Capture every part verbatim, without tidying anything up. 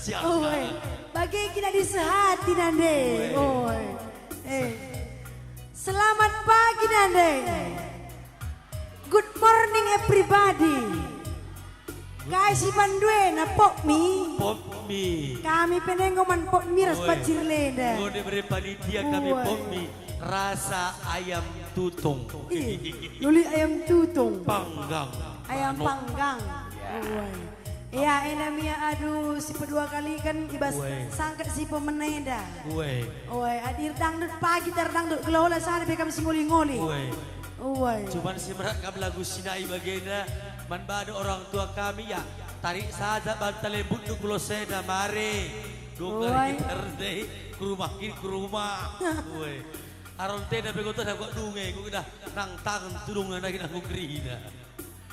Oi, bage kin adi sehati nande. Oi. Oi. Eh. Selamat pagi nande. Good morning everybody. Kai si banduena, pop mi? Pop mi. Kami pe enggo man pop mi ras Oi. Pacir lenda. Enggo diberi panitia kami Oi. Pop mi rasa ayam tutung. Ih, luli ayam tutung. Panggang. Ayam Manuk. Panggang. Ya. Oi. Ya, enda mia, aduh, si pedua kali kan i bas Ue. Sangket si pemena enda. Ue. Ue, adi erdangdut pagi, erdangdut gelah ola sada pe kam si ngoli-ngoli. Ue. Ue. Cuman si merak kam lagu Sinai bagenda, man bada orang tua kami, ya, tarik saja bantal lembutndu ku losena, mari. Ue. Dongari kita erdei, ku rumah kin, ku rumah. Ue. Aron tenda pe kota dah kuat dunge, ku kedah nang tangen tudungna nagi nang ku kerina.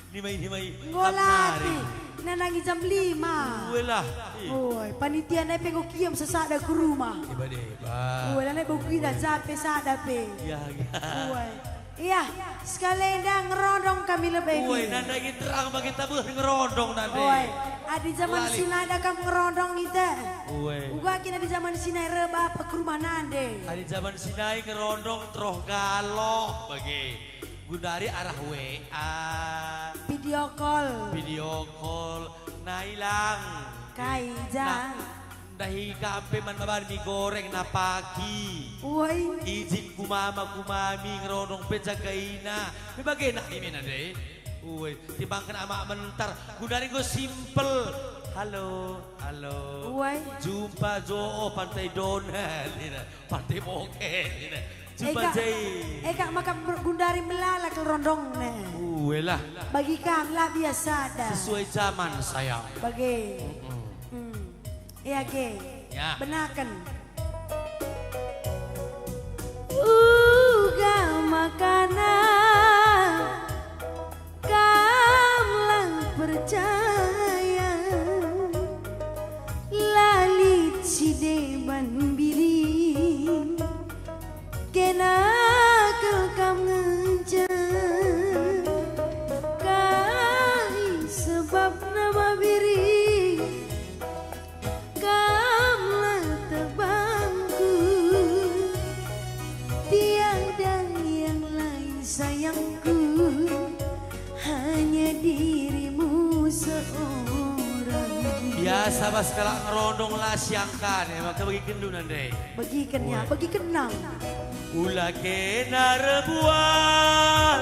Nimai, nimai. Enggo latih, nandangi jam lima. Uelah. Oi, panitia nai pe enggo kiam sesada ku rumah. Iba deba. Oi, lanai bau kita jape sada pe. Ya, ya. Oi. Iya, sekali enda ngerondong kami lebe. Oi, nandangi terang bagi tabuh ngerondong nande. Oi, adi zaman Lali. Sinai da kam ngerondong ite. Oi. Uga kin adi zaman Sinai reba apa ke rumah nande. Adi zaman Sinai ngerondong troh galoh bage. Gundari arah W A. Video call. Video call. Nailang. Kai ja. Nah, ndahi kampe man maban mi goreng na pagi. Woi. Ijin ku mama ku mami ngerondong pe jagaina. Me bage nak imena deh. Woi, timbangken amak mentar. Gundari enggo simpel. Halo, halo. Woi. Jumpa jo, oh, Pantai Donat. Pantai Boket, gitu. Cuba Eka, jai. Eka maka ber-, gundari melala kal rondongna. Uelah. Bagi kam la biasa da. Sesuai zaman, sayang. Bage. Mm-mm. Hmm. Iya, ge. Ya. Benaken. Uga makana kam lang percaya, la lit si deban biring, kena kal kam ngenca. Kai sebabna mabiring? Kamlah tebangku, tiada yang lain sayangku, hanya dirimu seorang. Biasa bas kalak ngerondong la siangkan, e maka bagi kendu nande. Begiken ya, Weh. Begiken nang. Ula kena erbual,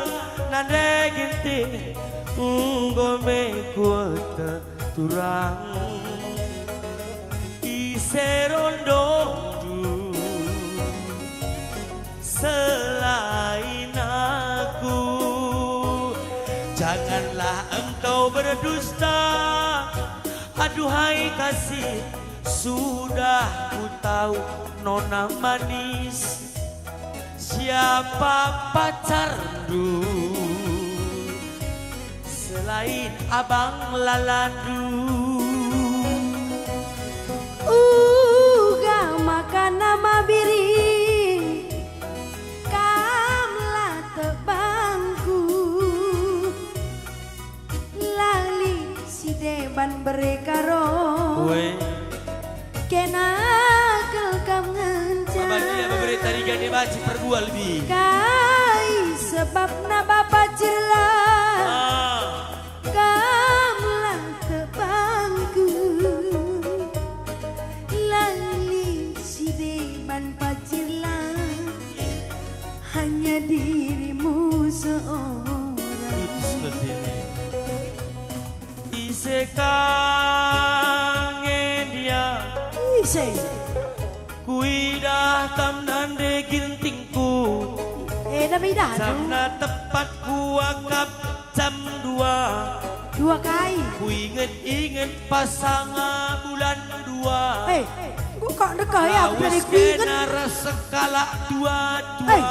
nande Ginting, enggo me kueteh turang. Ise rondongndu selain aku? Janganlah engkau berdusta. Aduhai kasih, sudah ku tahu nona manis. Siapa pacarndu selain abang lalandu? Uga makana mabiring, kamlah tebangku. La lit si deban bere karo. Woi. Kena kal kam ngenca. Abang dia bebere tarigan dia banci perbual bi. Kai sebabna bapa cirla. Ah. Kamlah tebangku. La lit si deban pacirla. Hanya dirimu seorang. Itu seperti ini. Ise ka nge dia? Ise? Kuidah kam nande Gintingku. Eh, nami dah. Jamna tepat kuakap jam dua. Dua kai? Kuinget-inget pasanga bulan dua. Eh, enggo kak ndekah ya, aku Lawes dari kuinget. Kena ras sekalak dua-dua. Eh.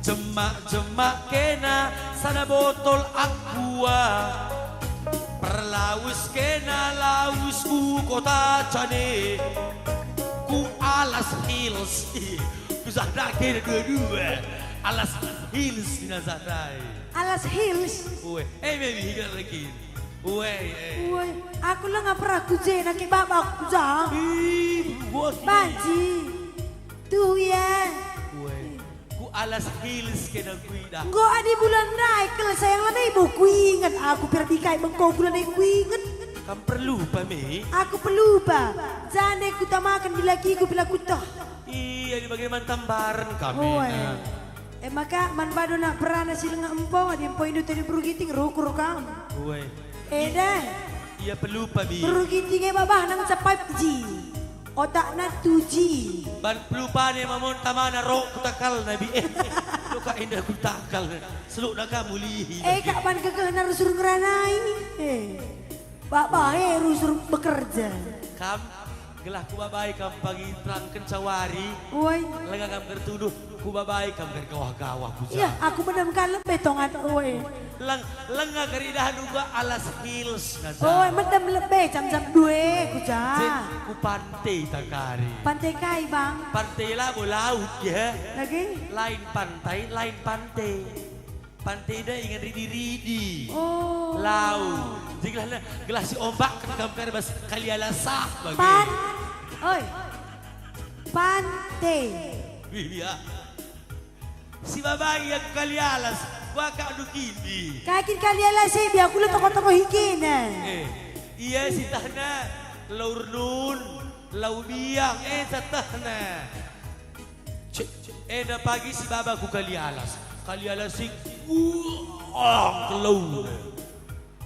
Jemak-jemak kena sada botol aqua. Perlawes kena lawes ku kota Cane. Ku Alas Hills. Ku sada kena dua-dua. Alas Hills kena sada. Alas Hills. Ue. Eh, baby, higa lagi. Uwe, eh. Uwe, aku langa pernah ku je nake baba aku ja. Ih, bos. Banci. Tuh ya. Uwe. Ku alas hills kena kuidah. Enggo adi bulan ndai kal sayang, lanai bo kuinget aku, perdikai bengko bulan e kuinget. Kam perlu pa me? Aku perlu pa. Jande kutamaken bilakiku bila kuteh. Iya, di bagaimana tambaren kami. Uwe. Nah. E maka man bado nak perana si langa empo, adi empo indu tadi beru Giting rukur kam. Uwe. Eda. Ia pelupa, Bi. Beru Giting e babah nang cepat ji. Otakna tuji. Ban pelupa ne mamon tamana rok kutakal na, Bi. Eh, lo ka enda kutakal. Seluk na kamu lihi. Eh, kak ban gegehna rusur ngeranai. Eh. Baba e rusur bekerja. Kam, gelah kubabai kam pagi terang kenca wari. Uwe. Langa kam kertuduh, kubabai kam kergawah-gawah ku ja. Iya, aku mendem kan lebe tongan, uwe. Leng, langa keridahan uga alas hills na ja. Uwe, mendem lebe jam-jam dua ku ja. Jen ku pantai takari. Pantai kai, Bang? Pantai labo laut, ya. Lagi? Lain pantai, lain pantai. Pantai enda ingan ridi-ridi. Oh. Lau. Jadi gelah, gelah si ombak kan kam kari bas Kalialas ah bage. Pan-, oi. Pantai. Iya. Si babai aku Kalialas, kuakap du kindi. Kakin Kalialas e, biar kula toko-toko hikina. Eh, iya si tahna, Lau Rnun, Lau Biang, eh, si tahna. Cek, enda pagi si baba ku Kalialas. Kalialas si kuang kelou.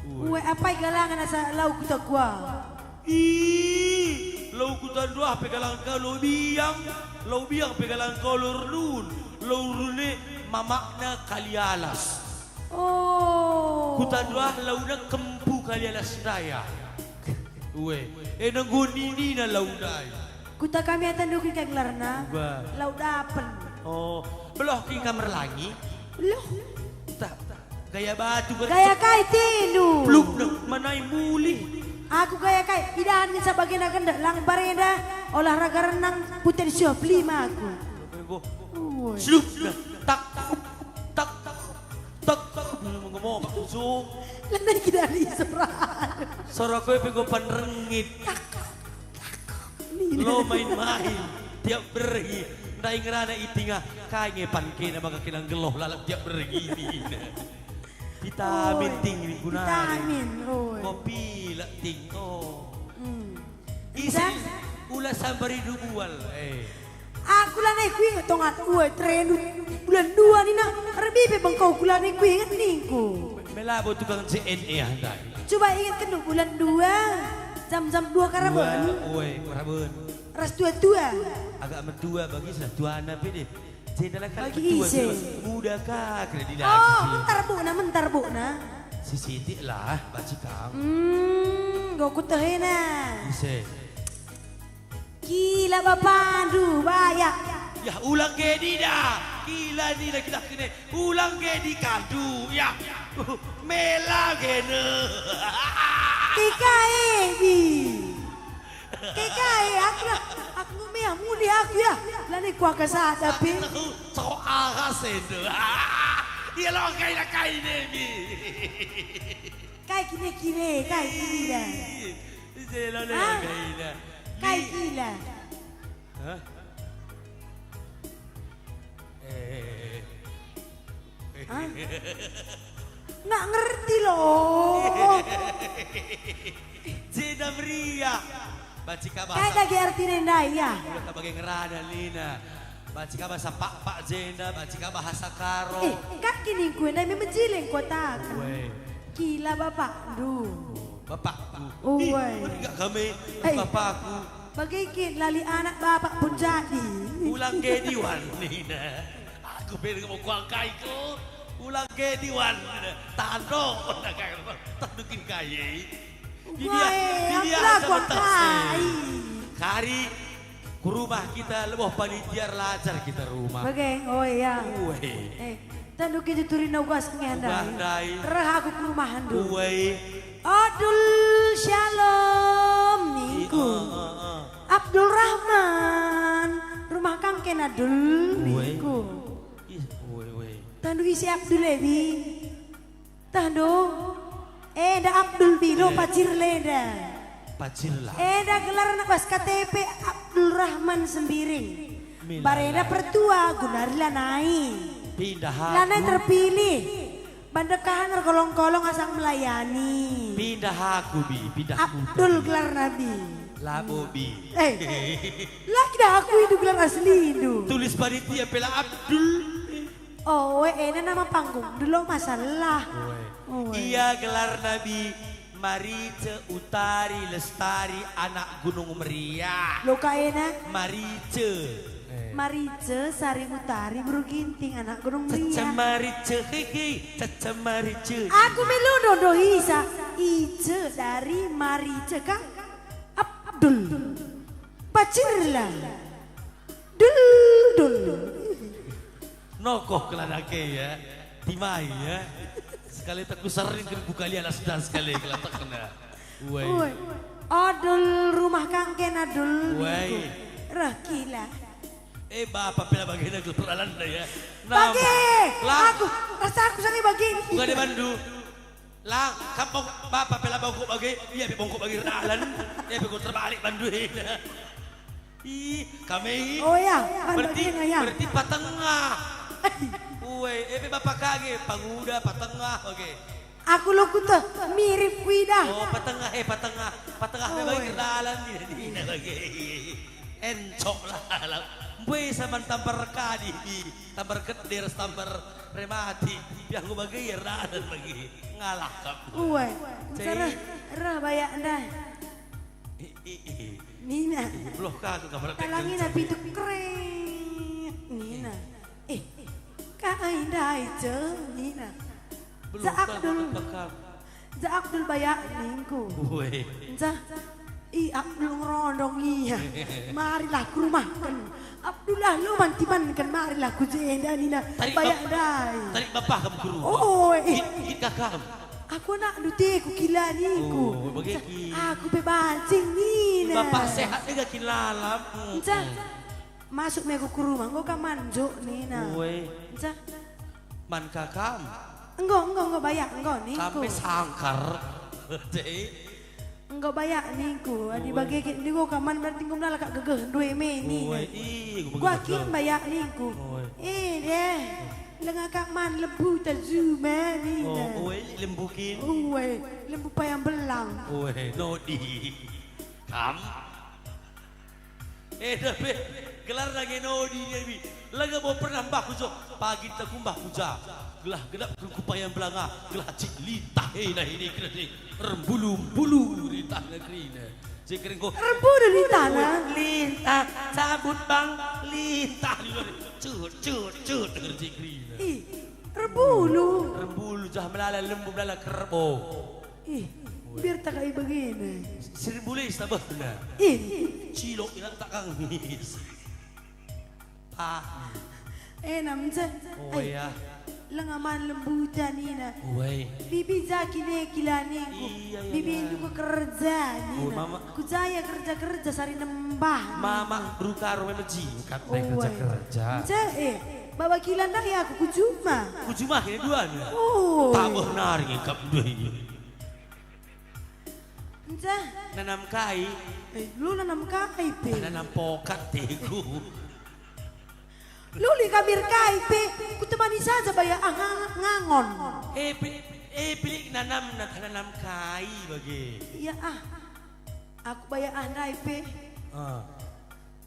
Ue, apai galangen asa lau kuta kuang? Ih, lau kuta nduah pe galangen kau lau biang, lau biang pe galangen kau lau rnun, lau rnun e mamakna Kalialas. Oh. Kuta nduah launa Kempu Kalialas ndai. Ue, e nenggo ninina lau ndai. Kuta kami ata ndukin kai gelarna? Uga. Lau Dapen. Oh, beloh kin kam erlangi? Beloh. Tah, gaya batu ber-, gaya kai tindu? Pluk dek manai mulih. Aku gaya kai, idahan ngenca bagena gendek lang barenda, olahraga renang puten siuh pelima aku. Ue. Sluk dek, tak, tak, tak, tak, tak, ngemopak kusung. Lendai kita di seberang. Sora kowe pe enggo pan rengit. Lo main-main, tiap bergi, ndai ngerana itingah, kai nge pan kena maka kena nggeluh lalap tiap bergi nina. Vitamin. Oi, ting ningku nari. Vitamin, oi. Kopi lak ting, oh. Hmm. Ise, dan ula sambar idu bual, eh. Aku lanai kuinget tongat, ue, terendu bulan dua nina, erbi pe bengkau ku lanai kuinget ningku. Me labo tukang C N A ndai. Coba inget kenndu bulan dua, jam-jam dua karaben. Dua, ue, karaben. Ras tua-tua. Agak metua bagi sudah tuana pe deh. Jenda lah kan bagi metua ise. Muda ka, kira di. Oh, lagi si mentar bukna, mentar bukna. Si sitik lah, baci kam. Hmm, enggo kutehena. Ise. Kila bapandu, bayak. Yah, ulang gedi da. Kila nina kita kene. Ulang gedi kandu, yah. Mela gene. Kika edi. Kika e, aku lah. Aku ngumeh, mulih aku ya. Lani kuaka sada pe. Tahu, so aha sendo. Ia lo kai la kai nemi. Kai kine-kine, kai kine. Ih, ise lo lo. Hah? Kai la. Kai kila. Hah? Eh. Hah? Nggak ngerti loh. Jenda meriah. Baci ka bahasa. Kai dage artina ndai, ya? Udah tak bage ngerana, Lina. Baci ka bahasa pakpak jenda, baci ka bahasa Karo. Eh, kak kiningku ndai memang jileng kuataken. Ue. Kila bapakndu. Bapakku. Ue. Ih, meriah kami, eh, bapakku. Bage kin lali anak bapak pun jadi. Ulang gedi wan nina. Aku pe enggo kuangkai ko. Ulang gedi wan nina. Tando. Tando kin kai. Bibiah, wae, bibiah aku aja mentah kuangkai. Kari ku rumah kita leboh panitia erlajar kita rumah. Bage, oh iya. Ue. Eh, tando kita turina ugas ngendai. Ugas ndai. Reh aku ku rumahndu. Ue. Odul Shalom ningku. I, eh, eh, eh. Abdul Rahman, rumah kam kena Dul ningku. Ih, woi, woi. Tandu isi Abdul Edi. Tandu. Enda Abdul Bino. Eh. Pacir lenda. Pacirlah. Enda gelar anak bas K T P Abdul Rahman Sembiring. Milala. Barenda pertua Gunari lanai. Pindah aku. Lanai terpilih. Bandekahan erkolong-kolong asang melayani. Pindah aku, Bi, pindah aku. Abdul gelar nabi. Labo, Bi. Eh, lagi dah aku itu gelar asli itu. Tulis panitia pela Abdul. Oh, we, ena nama panggung dulu masalah. Oe. Oe. Ia gelar nabi Marice Utari Lestari anak Gunung Meriah. Lo ka ena? Marice. Eh. Marice Sari Utari Bru Ginting anak Gunung Meriah. Cece Marice, hehe, Cece Marice. Aku melu dondo hisa, Ice dari Marice ka Abdul. Pacirlah. Dul, dul. Nokoh kelana ke ya. Timai ya. Sekali tak kusering ke buka lialas dan sekali kelatak kena. Woi. Woi. Adul rumah kangkena dul. Woi. Niku. Reh kila. Eh, bapa pela bagena ke peralanda ya. Bage. Lah. Aku, rasa aku sani bage. Bukan di Bandu. Lang, kam bongkok bapa pela bongkok bage, ia pe bongkok bage dalan, ia pe ku terbalik bandu ina. Ih, kami. Oh ya, kan berarti, bagena ya. Berarti patengah. Uwe, epe bapa kage, panguda patengah bage. Aku lo kute, mirip kuidah. Oh, patengah, eh, patengah. Patengah me bage dalan, ina, ina bage. Encok lah, lah. Mbue saman tambar kadi, tambar keder, tambar rematik. Biar aku bage, dalan bage. Ngalah kap. Uwe, Cai. Reh, reh bayak ndai. I, i, i. Nina. Bloh ka aku kamar. Talangina pitu kret. Nina. Eh, kai ndai, Ce? Nina. Belum. Za Abdul. Za Abdul bayak ningku. Weh. Nca. I Abdul ngerondong ia. Marilah ku rumahken. Abdullah lo man timanken, marilah ku jenda nina. Tarik bayak bap-, ndai. Tarik bapah kam ku rumah. Oh, eh. Git, git kakam. Aku anak dute ku kila ningku. Oh, bage ki. Aku pe bancing nina. Bapah sehat dega kin lalap. Nca. Masuk me aku ku rumah, enggo ka manjuk nina. Uwe. Nca. Man kakam. Enggo, enggo, enggo bayak, enggo ningku. Kami sangkar. Deh. Enggo bayak ningku. Adi uwe. Bage ki, enggo ka man berarti enggo melala kak gegeh, due me nina. Uwe, ih, gua kin bayak ningku. Uwe. Eh, deh. Lenga kak man lembu ta juma nina. Oh, uwe, lembu kin. Uwe, lembu payam belang. Uwe, nodi. Kam. Eh, tapi gelarna nge nodi, Debi. Langa bo pernah mbah ku jo, pagi ta ku mbah ku ja. Gelah gedap ku payam belanga, gelah cik lintah, eh, nah ini kena deh. Rembulu-mbulu lintah negeri ne. Cik kering ko. Rembulu lintah, nah. Lintah, cabut bang, lintah. Cut, cut, cut, denger cik kering ne. Ih, rembulu. Rembulu, jah melala, lembu melala, kerbo. Ih, biar tak kai bagena. Sering boleh sabahna. Ih. Cilok inak tak kangis. Pak. Eh, namja. Oh, ai, ya. Lenga man lembuta nina. Uwe. Bibi jaki ne kila ningku. Iya, iya, bibi iya. Nduku kerja nina. Oh, mama. Kujaya kerja-kerja sari nembah nina. Mama beruka rumah meji. Kat naik kerja-kerja. Nja, eh. Baba kila ndai aku ku juma. Ku juma kini dua nih. Oh. Tambah nari ngikap dua ini. Nja. Nanam kai? Eh, lu nanam kai pe? Nanam pokat teku. Lu li kabir kai pe? Kutemani saja baya ah, ngang-, ngangon. Eh, pi-, eh, pilik nanam, na-, nanam kai bage? Iya ah. Aku baya ah ndai pe. Ah.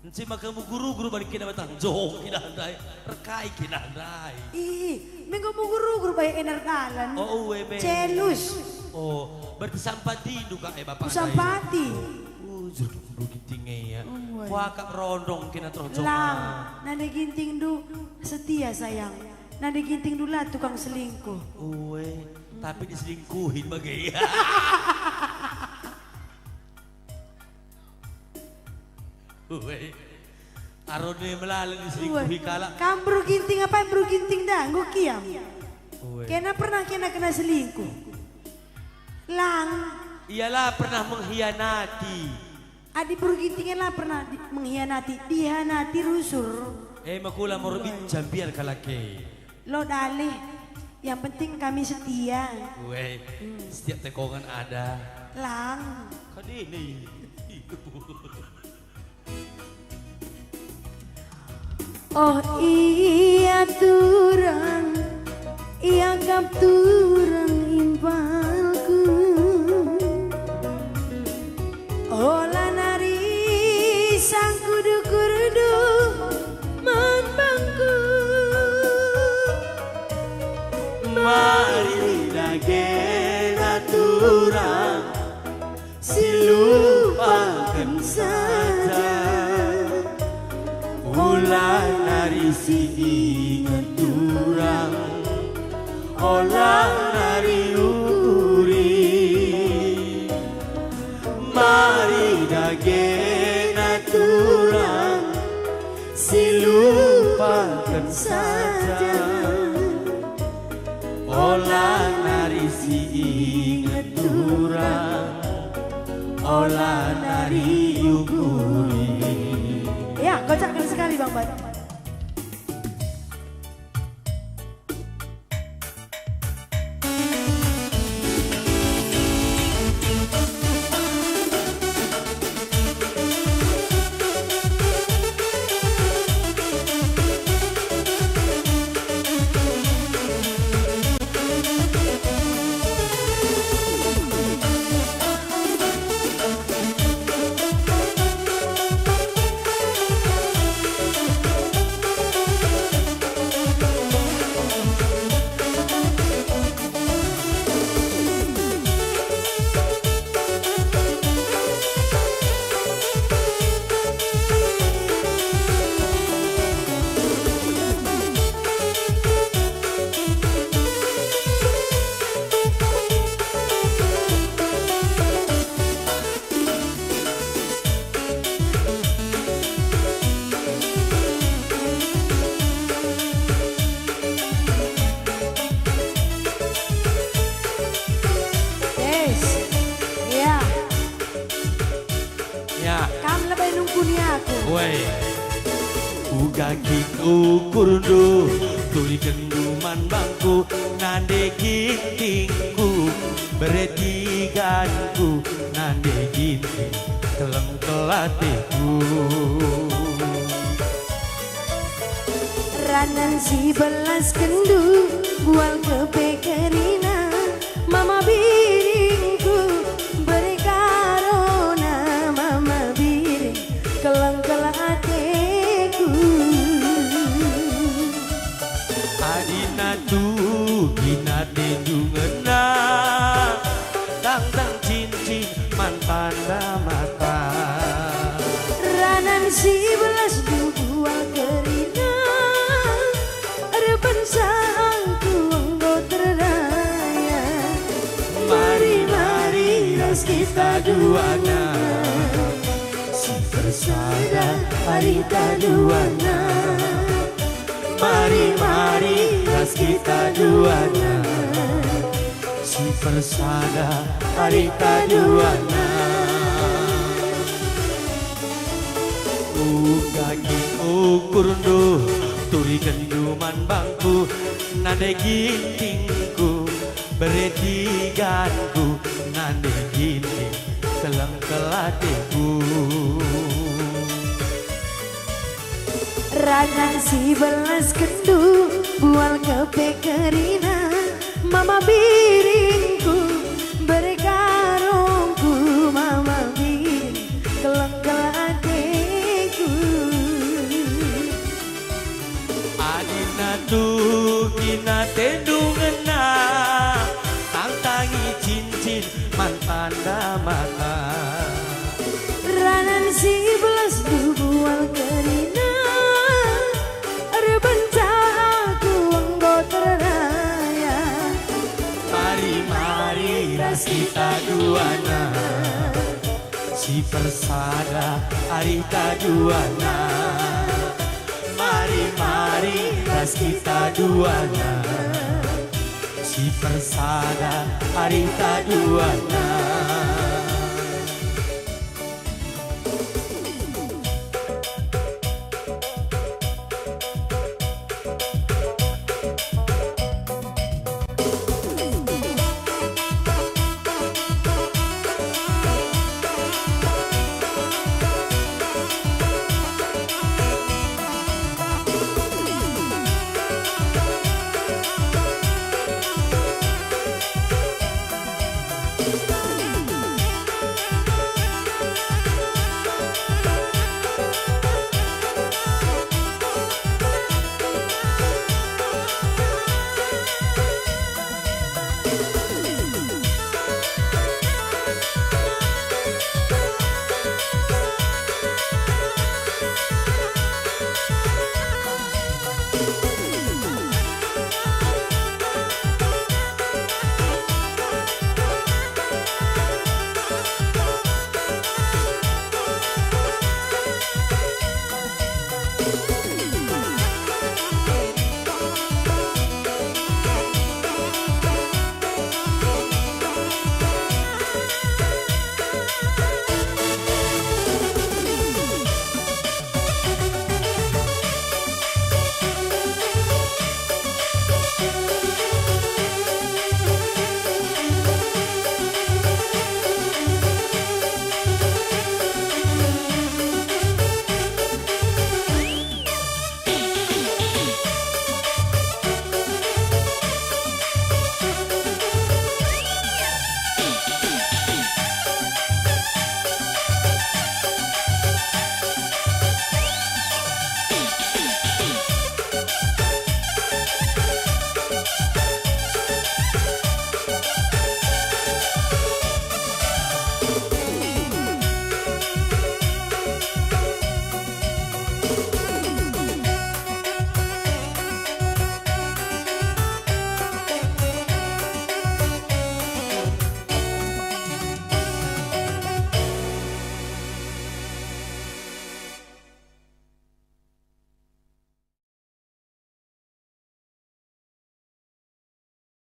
Nci maka muguru-guru bani kena batang jong kena ndai, rekai kena ndai. Ih, menggo muguru-guru baya ener dalan. Oh, uwe be. Celus. Oh, berarti sampati duka e bapak ndai. Sampati. Oh, juruk mbugi tinge ya. Uwe. Kuakap rondong kena terus jong. Lang, nande ginting du setia sayang. Nande ginting du la tukang selingkuh. Uwe, tapi diselingkuhin bage ya. Uwe. Arone melala diselingkuhi kalak. Kam Bru Ginting apa Bru Ginting dah, enggo kiam. Uwe. Kena pernah kena kena selingkuh. Lang. Ia la pernah mengkhianati. Adi Bru Ginting la pernah di-, mengkhianati, dihianati rusur. Eh, makula morbit jambiar kalak e. Lo dalih. Yang penting kami setia. Weh, setiap tekongan ada. Lang. Kan ini. Oh iya turang, iakap turang impalku. Ola nari sangkudu kurdu man bangku. Mari dage turang, silupaken saja. Ola nari si inget turang, ola nari ukuri. Mari dage turang, silupaken saja. Ola nari si inget turang, ola nari ukuri. Ya, kocakkan sekali, Bang Bat. Yes. Ya. Ya. Kam lebe nungkuni aku. Woi. Uga kin ukurndu, turikenndu man bangku, nande gintingku, bere tiganku, nande ginting, kelengkel ateku. Ranan si belaskenndu, bual kepe kerina, mama biringku, bere karona, mama biring, kelengkel ateku. Adina tugi nate ndungena, tangtang cincin man tanda mata. Ranan si belas dubual kerina, erpensa aku enggo terdaya. Mari, mari ras kita duana, si persada arita duana. Mari, mari ras kita duana, si persada arita duana. Uga kin ukurndu, turikenndu man bangku, nande gintingku, bere tiganku, nande ginting, kelengkel ateku. Ranan si belaskenndu, bual kepe kerina, mama biringku, bere karongku, mama biring, kelengkel ateku. Adina tugi nate ndungena, tangtangi cincin man tanda mata. Ranan si belas dubual kerina, erpensa aku enggo terdaya. Mari, mari ras kita duana, si persada arita duana. Mari, mari ras kita duana, si persada arita duana.